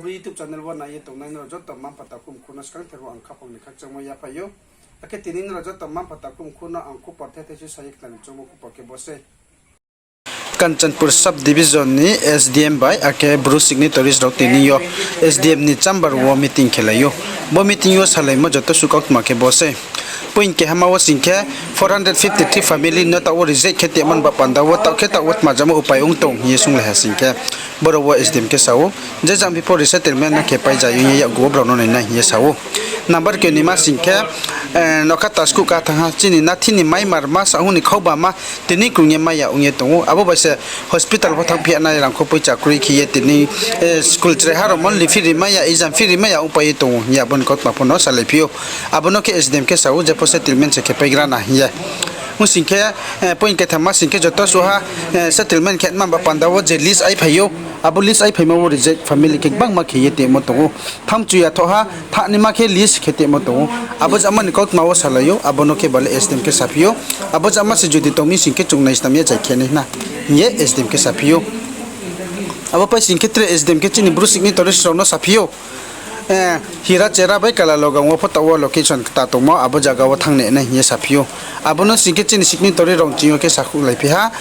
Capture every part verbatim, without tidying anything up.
YouTube channel wo nai ye tongnai nrao joto mma-mpha takhu mkhu no skangther wo ang khaphang ni khakchangmo yaphai ou. Akhe tini nrao joto mma-mpha takhu mkhu no ang khupor thethai se sa ye khnari choungmo khupor khe bo sei. Kanchanpur sub division ni S D M bai akhe Bru signatories rao tini yo S D M ni chamber wo meeting khelai ou. Bo meeting yo salaimo joto suh kautma khe bo sei. Point kehama wo sing khe, four hundred fifty three family no taoh wo reject khe tongmo ni ba panda wo taoh khe taoh wo tma jamo upai ong tong hing ye sunglai ha sing khe, boro wo S D M khe sa ou, je jang bipho resettlement no khe pai ja ong ye yakgu wo brao no nainai hing ye sa ou. Number keni ma sing khe, nokha taskuh ka thanng ha, chini nathi ni maima rma sa hung ni khaubama tini krung ye mai ya ong ye tong ou. Abo bai se hospital pho thanngphi ya nai, rangkho poicha kroi khe ye tini school chraiha rao monthly fee rimai ya, exam fee rimai ya ongpai ye tong ou hing ye abo ni kautma pho no salaiphi ou. Abo no khe S D M khe sa ou, jepho settlement se khe paigra na hing ye. Ong sing khe, point kaitham ma sing khe joto suh ha, settlement khe ma ba panda wo je list aiphai ou, abo list aiphaimo wo reject family khe gbangma khe ye tongmo tong ou. Thamchu ya thoh ha, thanima khe list khe tongmo tong ou. Abo jama ni kautma wo salai ou, abo no khe bale S D M khe saphi ou. Abo jama se jodi tong mi sing khe chung nai snam ye jai khe nai hna hing ye S D M khe saphi ou. Abo pai sing khe tre S D M khe chini Bru signatories rao no saphi ou. Hira chera bai Kalalogang wo pho taoh wo location kta tongmo, abo zaga wo thanng nai nai hing ye saphi ou. Abo no sing khe chini signatory rao ching yo khe sakhouhlaiphi ha.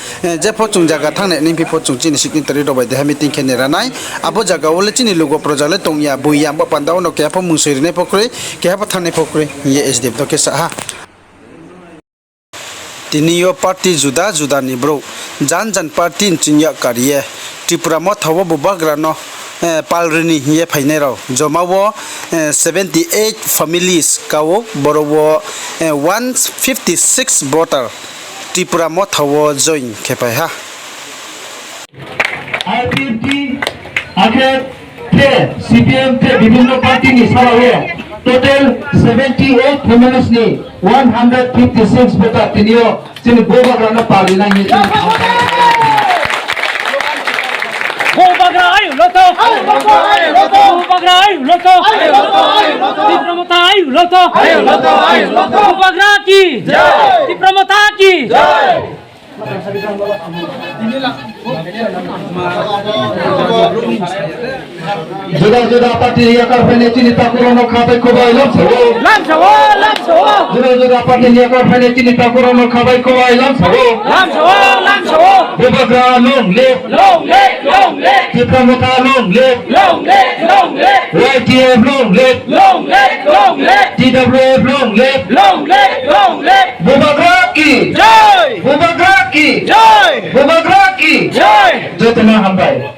Jepho chung zaga thanng nai nai phi pho chung chini signatory rao bai deha meeting khe nera nai. Abo zaga wo le chini lugo proja le tong ya, boi ya, bo panda wo no keha pho mungsoi rinai pho kroi, keha pho thanngnai pho kroi hing ye S D M no khe sa ha. Tini yo party juda juda ni brouh, jan jan party nching yak kar ye Tipra Motha wo bubagra no pal ri ni hing ye phainai rao joma wo seventy eight families ka ou, boro wo one fifty six voter Tipra Motha wo join khe phai ha. I P F T, akhe tre C P M tre bibhinno party ni sara wo total seventy eight families ni one hundred fifty six voter tini yo chini bubagra no pal ri nai hing ye chini Bubagra ayuk loto! Bubagra ayuk loto! Tipra Motha ayuk loto! Bubagra ki! Tipra Motha ki! Juda juda party ni yakarphainai chini takhu rao no khabai khubai lamsa ou. Lamsa ou, lamsa ou. Juda juda party ni yakarphainai chini takhu rao no khabai khubai lamsa ou. Lamsa ou, lamsa ou. Bubagra long live. Long live, long live. Tipra Motha long live. Long live, long live. Y T F long live. Long live, long live. T W F long live. Long live, long live. Bubagra ki jai. Bubagra ki jai. Bubagra ki jai. Joto no hambai.